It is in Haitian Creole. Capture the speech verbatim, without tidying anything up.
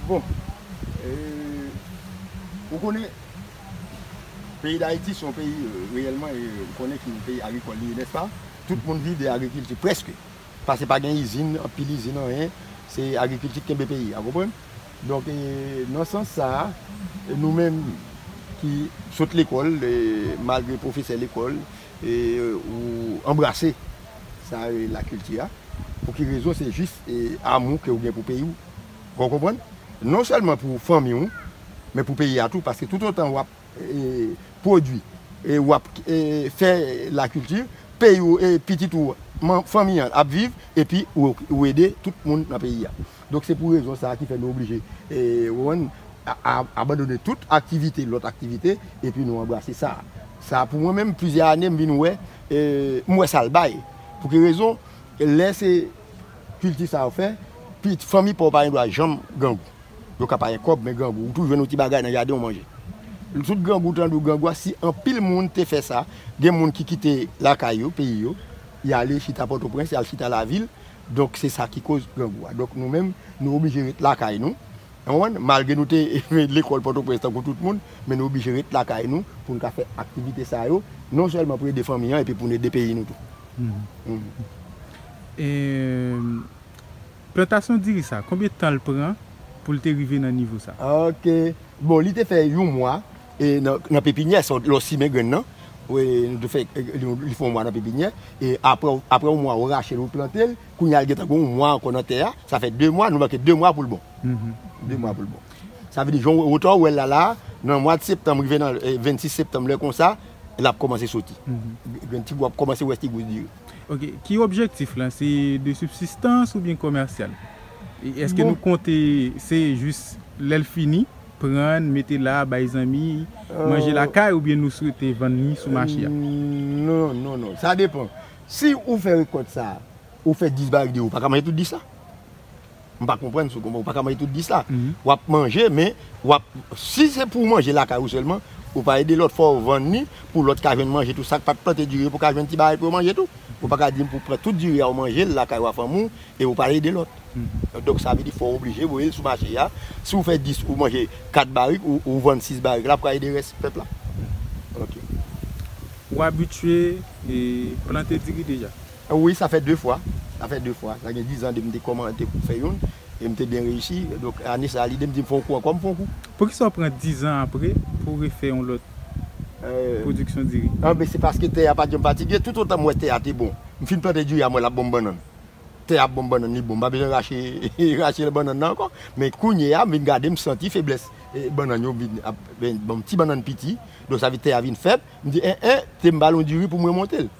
Bon, e, ou konnen, peyi Dayiti se yon peyi, e, reyèlman, e, ou konnen ki yon peyi agrikòl li ye, nèspa? Tout moun viv de agrikilti, prèske. Paske pa gen izin, anpil izin, anyen, se agrikilti k kenbe peyi a, konprann? Donk, e, nan sans sa a, e, nou menm ki sot lekòl, e, malgre pwofesè lekòl, e, ou anbrase sa, e, lakilti a. Pou ki rezon? Se jis, e, amou ke ou gen pou peyi w. Ou konprann? Non sèlman pou fanmi w, men pou peyi a tou, paske toutotan w ap, e, pwodui, e w ap, e, fè lakilti, peyi w, e, pitit ou, man-, fanmi an ap viv, epi ou, ou ede tout moun nan peyi a. Donk, se pou rezon sa a ki fè nou oblije, e, ou konprann, a, a, abandone tout aktivite, lòt aktivite, epi nou anbrase sa a. Sa a, pou mwen menm, plizyè ane, m vin wè, e, m wè sa l bay. Pou ki rezon? Lè se kilti sa yo fè, pit-, fanmi pa w pa gen dwa janm grangou. Yo ka pa gen kòb, men grangou. Ou toujou jwenn yon ti bagay nan jaden w manje. Tout grangou, tande w grangou a, si anpil moun te fè sa, gen moun ki kite lakay yo, peyi yo, y ale chita Pòtoprens, y al chita lavil. Donk, se sa ki koz grangou a. Donk, nou menm, nou oblije ret lakay nou. Ou konprann? Malgre nou te lekòl Pòtoprens tankou tout moun, men nou oblije ret lakay nou pou n ka fè aktivite sa yo, non sèlman pou ede fanmi an, epi pou n ede peyi nou tou. Mhm. Mhm. E, plantasyon diri sa, konbyen tan l pran pou l te rive nan nivo sa? Ok. Bon, li te fè yon mwa, e, nan, nan pepinyè, sa, lè w simen grenn nan, e, nou te fè, e, li, li fè yon mwa nan pepinyè, e apre, apre yon mwa, ou rache l, ou plante l, kounye a, l gentan gen yon mwa ankò nan tè a, sa fè de mwa, nou manke de mwa pou l bon. Mhm. De mwa pou l bon. Sa vle di, jan w, wotè w wè l la, la, nan mwa septanm, rive nan, e, vennsis septanm, lè konsa, l ap kòmanse soti. Mhm. Gen ti gou ap kòmanse wè ti gou diri. Ok, ki objektif lan? Se de sibsistans oubyen kòmèsyal? E èske nou konte se jis lè l fini, pran, mete la, bay zanmi, manje lakay, oubyen nou swete vann li sou mache a? Non, non, non. Sa depann. Si ou fè rekòt sa, ou fè dis barik diri, ou pa ka manje tout dis la. M pa konprann si w konprann. Ou pa ka manje tout dis la. Mhm. W ap manje, men w ap, si se pou w manje lakay ou sèlman, ou pa ede lòt, fò w vann li, pou lòt ka jwenn manje tou. Sa k pa t plante diri pou ka jwenn ti bagay pou yo manje tou. Ou pa ka di m pou w pran tout diri a, ou manje l lakay w a fanmi w, e ou pa ede lòt. Mhm. Donk, sa vle di fò w oblije voye l sou mache a. Si w fè dis, ou manje kat barik, ou, ou vann sis barik la, pou ka ede rès pèp la. Ok. Ou abitye, e, plante diri deja? Wi, sa fè de fwa. Sa fè de fwa. Sa gen dizan de m te kòman-, te fè youn, e m te byen reyisi. Donk, ane sa a, lide m di m fè yon kou ankò, m fè yon kou. Poukisa w pran dizan apre pou w refè yon lòt pwodiksyon diri? Anben, se paske tè a pa t janm fatige. Toutotan m wè tè a te bon, m fin plante diri a, m wè l ap ban m bannann. Tè a ap ban m bannann, li bon. M pa bezwen rache, rache bannann nan ankò. Men kounye a, m vin gade, m santi feblès, e, bannann yo vin ap, ben, ban m ti bannann piti. Donk, sa vin, tè a vin fèb. M di, en, en, te m ba l yon diri pou m remonte l.